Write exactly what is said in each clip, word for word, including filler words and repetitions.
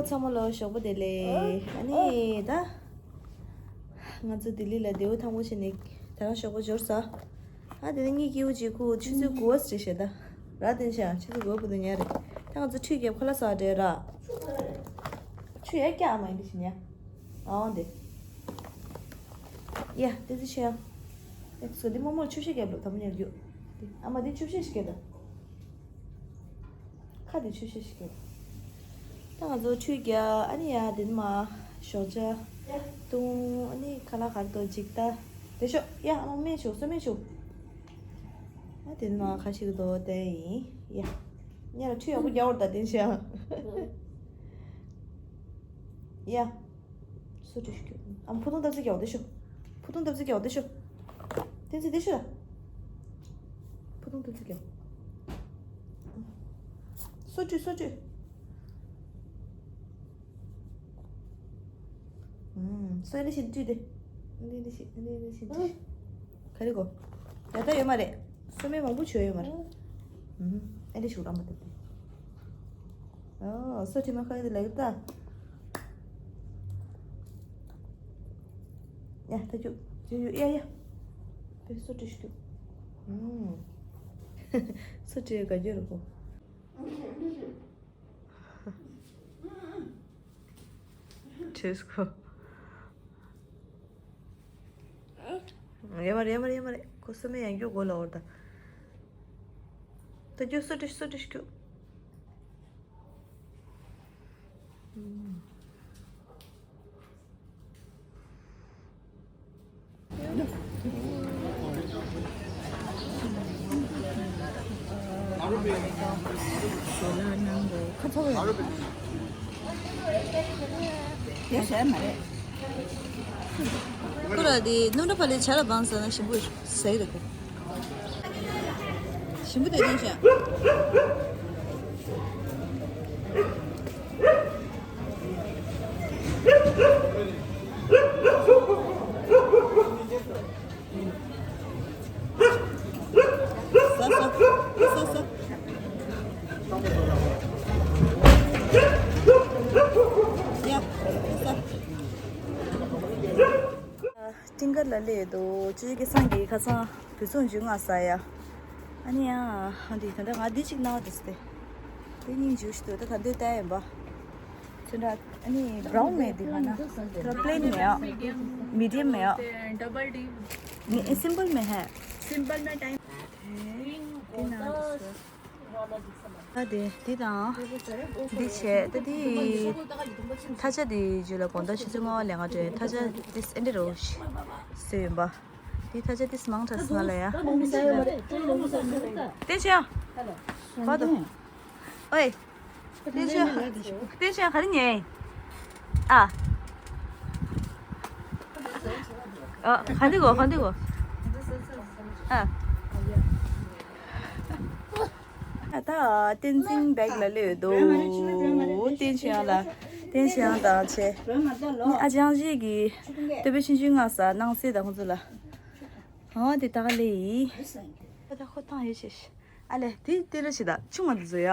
ཚང་མ་ལོ་ཞོགས་པ་བདེ་ལེགས། ཨ་ནི་ད། ང་ཚོ་ལྡི་ལི་ལ་ལྡེའུ་ཐང་པོ་བྱས་ནས་ད་རང་ཞོགས་པ་འབྱོར་ས། ཨ་དེ་ནས་ངའི་སྐྱེ་བོ་གཅིག་ཁུ་ཆུ་ཚོད་དགུ་པ་ཙམ་རེད་ཤག་ད། ར་བསྟན་ཤག་ཆུ་ཚོད་དགུ་པ་བུ་དུ་ཉལ་རེད། ད་ང་ཚོ་ཁྲུས་རྒྱབ་ཁ་ལག་ཟ་བྲེལ་ར། ཆུ་ཡ་སྐྱ་མ་ཡིན་དེ་ཞིག་ཉལ། ཨའོ་འདི། ཡ་དེ་ཚོ་ཤེས་ཡ། ཨེ་སོ་འདི་རྨོ་མོར་ཆུ་ཤེས་རྒྱབ་ལོ་དམ་ཉལ་རྒྱུ། ཨ་མ་འདི་ཆུ་ཤེས་ཤིག་རྒྱབ་ད། ཁ་དེ་ཆུ་ཤེས་ཤིག་རྒྱབ། ད་ང་ཚོ་ཁྲུས་རྒྱག་ཨ་ནི་ཡ་དེ་ནི་མ་ཞོགས་ཇ་བཏུང་ཨ་ནི་ཁ་ལག་གར་དོ་འཇིག་ད། དེ་ཤོག་ཡ་ཨ་མ་སྨན་ཞུ་སོ་སྨན་ཞུ། ཨ་དེ་ནི་མ་ཁ་ཤིག་དོ་དེ་ཡིན་ཡ། ཉལ་ཁྲུས་ཡག་པོ་རྒྱག་བར་ད་དེ་ཤ། ཡ། སོ་བཀྲུས་ཤིག་རྒྱབ། ཨ་མ་ཕུ་ཐུང་སྟབས་ཙི་རྒྱག་དེ་ཤོག་ཕུ་ཐུང་སྟབས་ཙི་རྒྱག་དེ་ཤོག་བསྟན་འཛིན་དེ་ཤོག་ཕུ་ཐུང་སྟབས་ཙི་རྒྱག་སོ་བཀྲུས་སོ་བཀྲུས། ཨུམ། སོ་ཨེ་ནི་ཤིན་བཀྲུས་ཏེ། ཨེ་ནི་ཤིན་ཨེ་ནི་ཤིན་བཀྲུས། ག་རེ་གོ་ཡ་ད་ཡོད་མ་རེད། སོ་སྨན་མང་པོ་བྱོས་ཡོད་མ་རེད། ཨུམ། ཨེ་ནི་ཤུགས་རང་མ་བཏབ་སྟེ། ཨོ་སོ་བཀྲུས་མ་ཁ་ཡོད་ལ་ཡོད་ད། ཡ་ད་རྒྱུག་རྒྱུག་རྒྱུག་ཡ་ཡ། དེ་སོ་བཀྲུས་ཤིག་རྒྱུག་ཨུམ། སོ་བཀྲུས་ག་རྒྱུ་རུ་གོ་ཁྲིས་ཁོ། ཡ་མ་རེད་ཡ་མ་རེད་ཡ་མ་རེད། ཁོ་སོ་སྨན་ཡང་རྒྱུག་དགོས་ལ་འོར་ད། ད་རྒྱུག་སོ་བཀྲུས་སོ་བཀྲུས་རྒྱུག་ཁོ་ར་དེ་སྣུམ་འདྲ་ཕ་ལས་ཆ་ལ་བང་ཟ་ན་ཞིམ་པོ་ཟ་ཡི་རེད་ཁོ། ཞིམ་པོ་དེ་ནས་ཤ། ས་ས་ས་ས། ཡ་ས་ས། སྤྲིན་དཀར་ལ་སླེབས་འདུག་ཅོ་ཅོ་སྐལ་བཟང་གིས་ཁ་སང་བོད་ཚོང་ཇུས་ང་ཟ་ཡ། ཨ་ནི་ཡ། ཨ་འདི་ད་ལྟ་ང་འདི་གཅིག་ནང་དུ་སྟེ། འདི་སྙིང་རྗེ་ཞིག་འདུག་ད་ད་འདི་ལྟ་ཡིན་པ། ཚོན་ཁྲ་ཨ་ནི་བྷ་རའུན་མེད་འདི་ག་ན། ད་པི་ལེན་མེད་ཡ། མི་ཌི་ཡམ་མེད་ཡ། ཌ་བལ་ཌི། ནི་སིམ་པལ་མེད་ཧ། སིམ་པལ་མེད་ཊའིམ། འདི་ནང་དུ་སྟེ། ད་དེ་འདི་དང་། འདི་བྱས་ད་འདི། ཐ་ཆ་འདི་བརྗོད་ལ་དགོང་དག་ཆུ་ཚོད་ལྔ་པ་ལས་ང་དྲན་ཐ་ཆ་འདི་ཨེ་འདྲ་རོ་ཞིག་ཟེར་ཡོད་པ། འདི་ཐ་ཆ་འདི་མང་དྲགས་སོང་ང་ལ་ཡ། བསྟན་ཆོས་ཡ། ག་དོ། ཨོའི། བསྟན་ཆོས་ཡ། བསྟན་ཆོས་ཡ་ག་རེ་ཉན། ཨ། ཨ་ག་འདི་གོ་ག་འདི་གོ། ཨ། ད་བསྟན་འཛིན་བེག་ལ་སླེབས་འདུག་བསྟན་ཆོས་ཡང་ལ། བསྟན་ཆོས་ཡང་དང་བྱས། ཨ་ཅང་ཞིག་གིས་སྟོད་པའི་ཆུང་ཆུང་ང་ས་སྣང་སྲིད་དང་ཁོང་ཚོ་ལ། ཨོ་དེ་ད་ག་ལེ་ཡིས། ད་ཁོ་ཐང་ཡོད་ཤེས། ཨ་ལེ་དེ་དེ་ར་ཞིག་ད་ཆུང་མ་འདི་ཚོ་ཡ།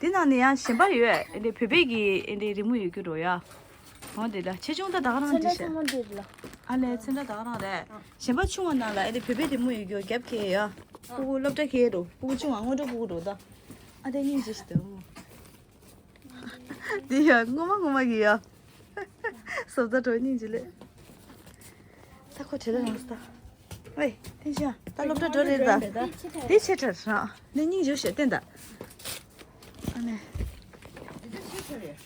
དེ་ནང་ནས་ཡང་གཞན་པ་ཡོད། ཨེ་འདྲའི་བོད་པའི་གི་ཨེ་འདྲའི་རི་མོ་ཡོད་རྒྱུ་རོ་ཡ། འོ་དེ་ལ་ཆེ་ཆུང་ད་ད་ག་རང་འདི་ཤ། ཨ་ལས་ཚོན་ཁྲ་ད་ག་རང་རེད། གཞན་པ་ཆུང་བ་ནང་ལ་ཨེ་འདྲའི་བོད་པའི་རི་མོ་ཡོད་རྒྱུ་རྒྱབ་ཁེ་ཡ། སྤུ་གུ་སློབ་གྲྭ་ཁེ་རོ་སྤུ་གུ་ཆུང་བ་སྔོན་འགྲོ་སྤུ་གུ་རོ་ད། ཨ་དེ་སྙིང་རྗེ་ཞིག་ད། འདི་ཡ་ངོ་མ་ངོ་མ་གི་ཡ། སོབ་ད་གྲོ་སྙིང་རྗེ་ལེ། ད་ཁོ་བྲེལ་ལ་རང་སོ་ད། ཝེ་དེ་ཤ་ད་སློབ་གྲྭ་འགྲོ་རེད་ད། དེ་ཆེ་ཕྲ་རང་ནི་སྙིང་རྗེ་ཞེ་བསྟན་ད། ཨ་ནི།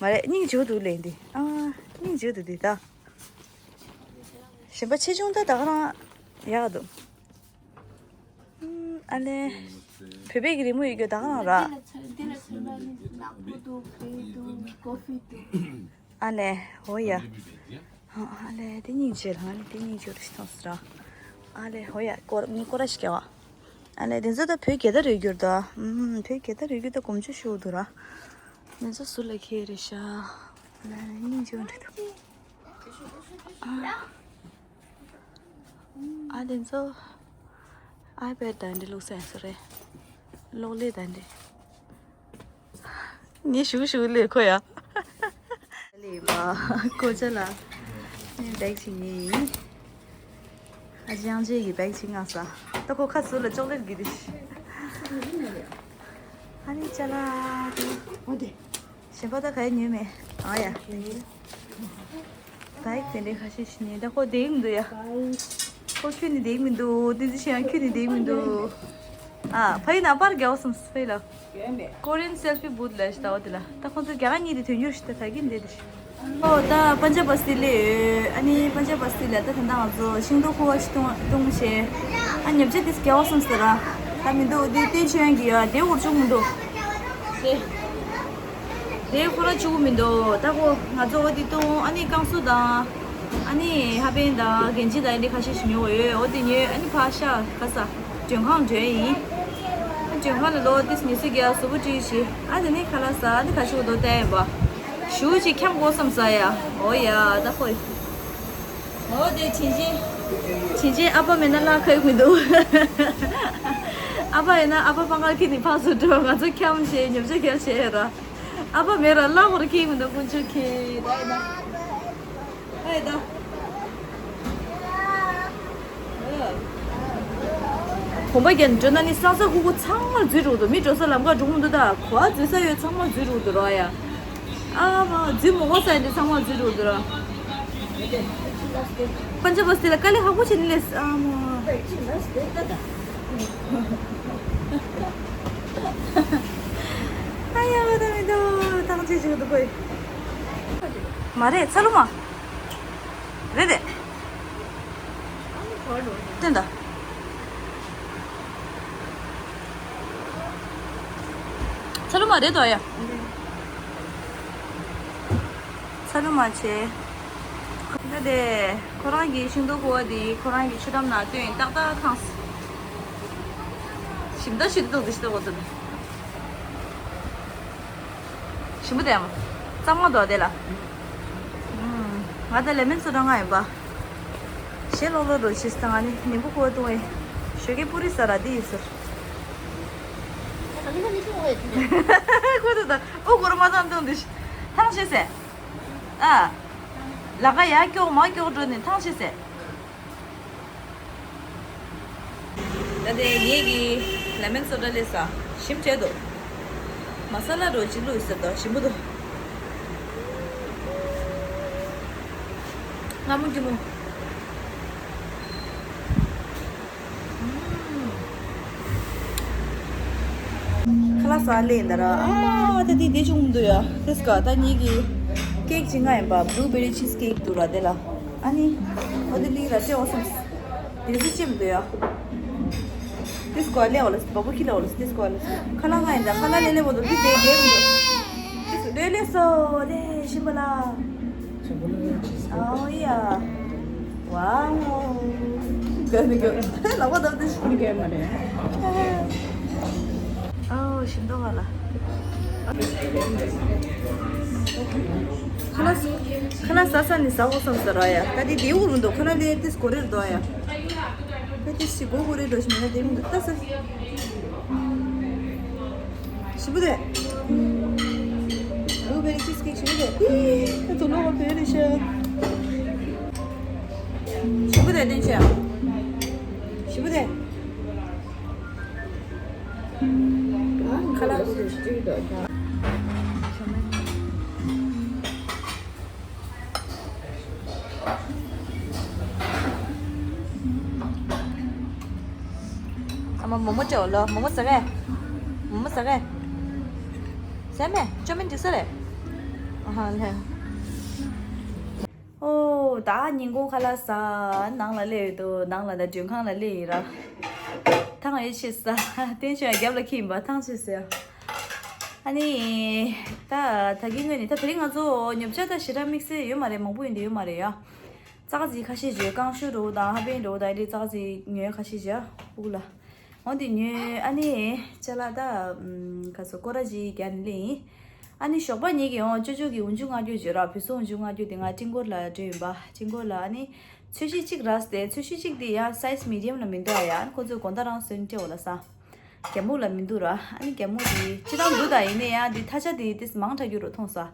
མ་རེད་སྙིང་རྗེ་འདུག་ལེ་འདི་ཨ། སྙིང་རྗེ་འདུག་འདི་ད། གཞན་པ་ཆེ་ཆུང་ད་ད་ག་རང་ཡག་འདུག་ཨ་ལེ། བོད་པའི་གི་རི་མོ་ཡོད་རྒྱུ་ད་ག་རང་ར། ཨ་ལེ། འོ་ཡ། ཨ་ལེ་དེ་སྙིང་རྗེ་ལ་ཨ་ལེ་དེ་སྙིང་རྗེ་རུ་ཞིག་མཐོང་སོང་ར། ཨ་ལེ་འོ་ཡ་སྐོར་ངས་སྐོར་ར་ཞིག་བརྒྱབ་པ། ཨ་ལེ་དེ་ཚོ་ད་བོད་རྒྱལ་དར་ཡོད་རྒྱུ་ར་ད། ཨུམ་བོད་རྒྱལ་དར་ཡོད་རྒྱུ་ད་གོམ་ཆུ་ཤོར་འདུག་ར། དེ་ཚོ་ཟུར་ལ་ཁྱེར་རེད་ཤག་ཨ་ལེ་སྙིང་རྗེ་འདྲ་འདུག་ཨ། ཨ་དེ་ཚོ་ཨའི་པེ་ཌི་དང་འདྲ་བླུགས་ས་ཡིན་ས་རེད། གློག་ཀླད་དང་འདྲ། ངས་ཞུ་ཞུ་ལས་ཁོ་ཡ། ཡིན་པ། ཀོ་ཅ་ལ་ངས་བེག་བྱེད་ངེས་ཡིན། ཨ་ཅག་ཅེ་ཡིས་བེག་བྱེད་ང་ས། ད་ཁོ་ཁ་ཟུར་ལ་ཅོག་ལེཊ་གི་དེ། ཨ་ནི་ཅ་ལག་དེ། འོ་དེ། གཞན་པ་ད་ག་ཡེ་ཉོས་མེད། ཨ་ཡ། བེག་དེ་འདྲའི་ཁ་ཤས་ཤིག་ཉོས། ད་ཁོ་བསྡད་མི་འདུག་ཡ། ཁོ་ཁྱོན་ནས་བསྡད་མི་འདུག་བསྟན་འཛིན་ཆོས་དབྱངས་ཁྱོན་ནས་བསྡད་མི་འདུག་ཨ་ཕ་ཡི་ན་པར་རྒྱག་སོང་ཕ་ཡི་ལ། Korean selfie booth ལ་ཞིག་ལྟ་བ་དེ་ལ། ད་ཁོང་ཚོ་རྒྱ་གར་གཉིས་དེ་དོན་འགྱུར་ཞིག་ད་ད་གིན་བསྡད་དེ་ཞིག་ཨོ་ད་པན་ཇབ་བ་སི་ལ་ཡོད། ཨ་ནི་པན་ཇབ་བ་སི་ལ་ད་ད་ལྟ་ང་ཚོ་ཤིང་ཏོག་ཁུ་བ་ཞིག་བཏུང་བཏུང་བྱས། ཨ་ཉོ་ཆ་དེ་རྒྱག་སོང་ཟེར་ར། ད་མི་འདུག་དེ་བསྟན་ཆོས་དབྱངས་ཀྱི་ཡ་དེ་འུར་ཆུང་མི་འདུག་དེ། དེ་ཁོ་རང་ཆུ་བོ་མི་འདུག་ད་ཁོ་ང་ཚོ་འོ་དེ་བཏུང་། ཨ་ནི་ཀང་སུ་དང་། ཨ་ནི་ཧ་པན་དང་གན་ཇི་དང་འདི་ཁ་ཤས་ཤིག་ཉོ་དགོས་ཡོད། འོ་དེ་ཉོས། ཨ་ནི་ཕ་ཤ་ཁ་ས་མགྲོན་ཁང་འགྲོ་ཡིན། ཨ་མགྲོན་ཁང་ལ་ལོ་ཏིས་ཉི་ཤུ་བརྒྱ་གཟུགས་པོ་བཀྲུས་ཤིག་ཨ་དེ་ནི་ཁ་ལག་ཟ། ཨ་ནི་ཁ་ཤུ་དོ་བལྟས་ཡིན་པ། ཞུ་ཅིག་འཁྱམ་དགོས་བསམ་ས་ཡ། འོ་ཡ་ད་ཁོ། འོ་དེ་བྱིན་ཆེན། བྱིན་ཆེན་ཨ་ཕ་མེད་ན་བརླག་ཁ་ཡོད་མི་འདུག་ཨ་ཕ་ཡོད་ན་ཨ་ཕ་པང་ཁར་ཁྱེར་ནས་ཕར་ཚུར་འགྲོ། ང་ཚོ་འཁྱམ་བྱས་ཉོ་ཆ་རྒྱག་བྱས་ར། ཨ་ཕ་མེད་ར་བརླག་པར་ཁྱེར་མི་འདུག་དཀོན་མཆོག་མཁྱེན། ད་ཡིན་ན། ཨ་ཡི་ད། གོམ་པ་རྒྱག་འགྲོ་ན་ནི་སང་ས་ཁུག་ཁུག་ཚང་མར་འཛུལ་འགྲོ་འདུག་མི་འགྲོ་ས་ལམ་ཁ་འགྲོ་གི་འདུག་ད་གོ་བ་འཛུལ་ས་ཡོད་ཚང་མར་འཛུལ་འགྲོ་འདུག་ར་ཡ། ཨ་མ་འཛུལ་མི་དགོས་ས་ཡིན་དུས་ཚང་མར་འཛུལ་འགྲོ་འདུག་ར། པན་ཇབ་བ་སི་ལ་དཀའ་ལས་ཁག་པོ་བྱས་ནས་སླེབས། ཨ་མ། ཨ་ཡ་ད་མི་འདུག་ཐང་ཆད་བྱེད་ཀྱི་འདུག་ཁོས། མ་རེད་ཚ་ལུ་མ། རེད་དེ། སྟོན་ད། ཚ་ལུ་མ་རེད་དོ་ཡ། ཚ་ལུ་མ་བྱས། ད་དེ་ཁོ་རང་གི་ཤིང་ཏོག་ཁུ་བ་དེ་ཁོ་རང་གི་ཆུ་འགྲམ་ན་བཏོན་ཏག་ཏག་ཐང་། ཞིམ་ད་ཞིམ་འདུག་དེ་ཤི་ད་གོ་ཚོད། ཞིམ་པོ་དེ་ཡང་གཙང་མ་འདུག་དེ་ལ། ང་ད་ལེ་མོན་སོ་ཌ་ང་ཡིན་པ། ཞེ་ལོག་ལོག་རོ་ཤི་སྟངས་ནི་ཉིན་པོ་ཁོ་བཏུང་བས། ཞོགས་ཀས་པུ་རི་ཟ་ར་དེ་ཡིན་ཟེར། ཁོ་ཚོ་ད་ཨོ་གོར་མ་ཐང་བཏུང་དུ་ཐང་ཤེས་ཟེར། ཨ། ལ་ཀ་ཡ་ཀྱོག་མ་ཀྱོག་འགྲོ་ནི་ཐང་ཤེས་ཟེར། ད་དེ་ངེད་ཀྱི་ལེ་མོན་སོ་ཌ་ལས་ས་ཞིམ་བྲལ་འདུག་མ་ས་ལ་རོ་ཅི་བླུགས་ཟེར་དོ་ཞིམ་པོ་འདུག་སྔ་མོ་སྐྱིད་མོ། ཁ་ལག་ཟ་ལེ་འདི་ར། ཨ་ད་དེ་དེ་ཅུང་འདུག་ཡ། དེས་ཀ་ད་ངེད་ཀྱི་ཀེག་ཅིག་ང་ཡིན་པ། བླུ་བེ་རི་ཆིས་ཀེག་འདུག་ར་དེ་ལ། ཨ་ནི་ཨོ་དེ་ལི་ར་ཅེ་འོ་སོང་། དེ་ཚོ་ཅེམ་དུ་ཡ། དེ་སྐོར་ལས་འོ་ལ་སི་བ་བུ་ཁི་ལ་འོ་ལ་སི་དེ་སྐོར་ལ་སི་ཁ་ལ་ང་ཡིན་ད་ཁ་ལ་ལེ་ལེ་བོ་དོ་དེ་དེ་དེ་མི་འདུག་དེ་སུ་ལེ་ལེ་སོ་དེ་ཤིམ་པ་ལ། ཨོ་ཡ། ཝའོ། ག་ནི་ག་ལ་བ་དོ་དེ་ཤིམ་ག་མ་རེད། ཨོ་ཤིམ་དོ་ག་ལ། ཁ་ལག་ཁ་ལག་ཟ་ས་ནི་ཟ་འོ་བསམ་ས་ར་ཡ། ད་དེ་དེ་འུ་རུ་འདུག་ཁ་ལག་ལེ་དེ་སྐོར་རེ་རུ་འདུག་ཡ། ད་དེ་སི་གོ་གོ་རེ་འདུག་ཤི་མ་ན་དེ་མི་འདུག་ད་ས། ཞི་བུ་དེ། བླུ་བེ་རི་ཆིས་ཀེག་ཞི་བུ་དེ། ཨི། ད་དུ་ལོ་བ་བེ་རི་ཤ། ཞི་བུ་དེ་དེ་ཤ། ཞི་བུ་དེ། ཁ་ལག་ཨ་མ་མོག་མོག་སྤྲད་འོ་ལོ། མོག་མོག་ཟ་གས། མོག་མོག་ཟ་གས། ཟ་མེད་ཅོ་མིན་འགྲིག་ས་རེད། ཨ་ཧ་ལེ། ཨོ་ད་ཉིན་གུང་ཁ་ལག་ཟ། ནང་ལ་སླེབས་ཡོད་དོ། ནང་ལ་ད་མགྲོན་ཁང་ལ་སླེབས་ཡིན་ར། ཐང་ཡོད་ཆེ་ས། ཏེན་ཤོན་རྒྱབ་ལ་འཁྱེར་ཡིན་པ་ཐང་ཆེ་ས། ཨ་ནི། ད་ད་གིན་ངོས་ནས་ད་དེ་རིང་ང་ཚོ་ཉོ་ཆ་ད་ཞེ་དྲག་དམིགས་བསལ་ཡོད་མ་རེད། མང་པོ་ཡིན་དུ་ཡོད་མ་རེད་ཡ། ཙག་ཙིག་ཁ་ཤས་ཅིག་ཀང་ཤུ་རོ་དང་ཧ་པན་རོ་དང་ཨེ་ལི་ཙག་ཙིག་ཉོས་ཁ་ཤས་ཅིག་ཡ་ཕུག་ལ། འོ་དེ་ཉོས་ཨ་ནི་ཅ་ལག་ད་ཁ་སོ་སྐོར་ར་ཅིག་རྒྱག་ནི་ལེ་ཡིན། ཨ་ནི་ཞོགས་པ་ཉིད་ཀྱི་འོང་ཅོ་ཅོ་གི་འུན་ཆུ་ང་རྒྱུ་བརྗོད་ར། བུ་སོ་འུན་ཆུ་ང་རྒྱུ་དེ་ང་ཀྲིང་གོར་ལ་འགྲོ་ཡིན་པ། ཀྲིང་གོར་ལ་ཨ་ནི་ཚོས་གཞི་གཅིག་རག་སྟེ། ཚོས་གཞི་གཅིག་དེ་ཡ་སའིས་མི་ཌི་ཡམ་ལ་མི་འདུག་ཨ་ཡ། ཨ་ནི་ཁོ་ཚོས་དགོང་དག་རང་སོན་སྤྲད་འོ་ལ་ས། རྒྱ་སྨུག་ལ་མི་འདུག་ར། ཨ་ནི་རྒྱ་སྨུག་དེ་སྤྱི་བཏང་འདུག་ད་ཡིན་ནའི་ཡང་དེ་ཐ་ཆ་དེ་ཏིས་མང་དྲགས་རྒྱུ་རུ་མཐོང་ས།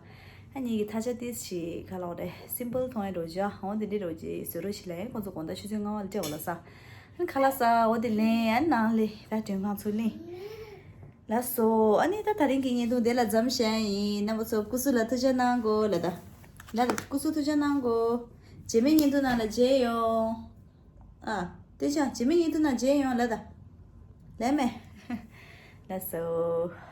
ཨ་ནི་གི་ཐ་ཆ་ཏིས་ཞིག་ག་ལོག་རེད། སིམ་པལ་མཐོང་ཡ་འགྲོ་ཅི་ཨ་འོ་དེ་འདྲི་འགྲོ་ཅི་བཟོ་རོགས་ཞིག་ལ་ཡིན། ཁོང་ཚོ་དགོང་དག་ཆུ་ཚོད་ལྔ་བ་ལ་སྤྲད་འོ་ལ་ས། ཨ་ནི་ཁ་ལག་ས་འོ་དེ་ལེན་ཨ་ནང་ལེ་ད་མགྲོན་ཁང་ཚུར་ལེན། ལགས་སོ། ཨ་ནི་ད་ད་རིང་གི་བརྙན་ཐུང་དེ་ལ་མཚམས་བཞག་ཡིན། རྣམ་པ་ཚོ་སྐུ་གཟུགས་ལ་ཐུགས་ཅག་གནང་གོ་ལ་ད། ལ་ད་སྐུ་གཟུགས་ཐུགས་ཅག་གནང་གོ། རྗེས་མའི་བརྙན་ཐུང་ནང་ལ་མཇལ་ཡོང་། ཨ། ཏེ་ཅང་རྗེས་མའི་བརྙན་ཐུང་ནང་མཇལ་ཡོང་ལ་ད། ལས་མེད། ལགས་སོ།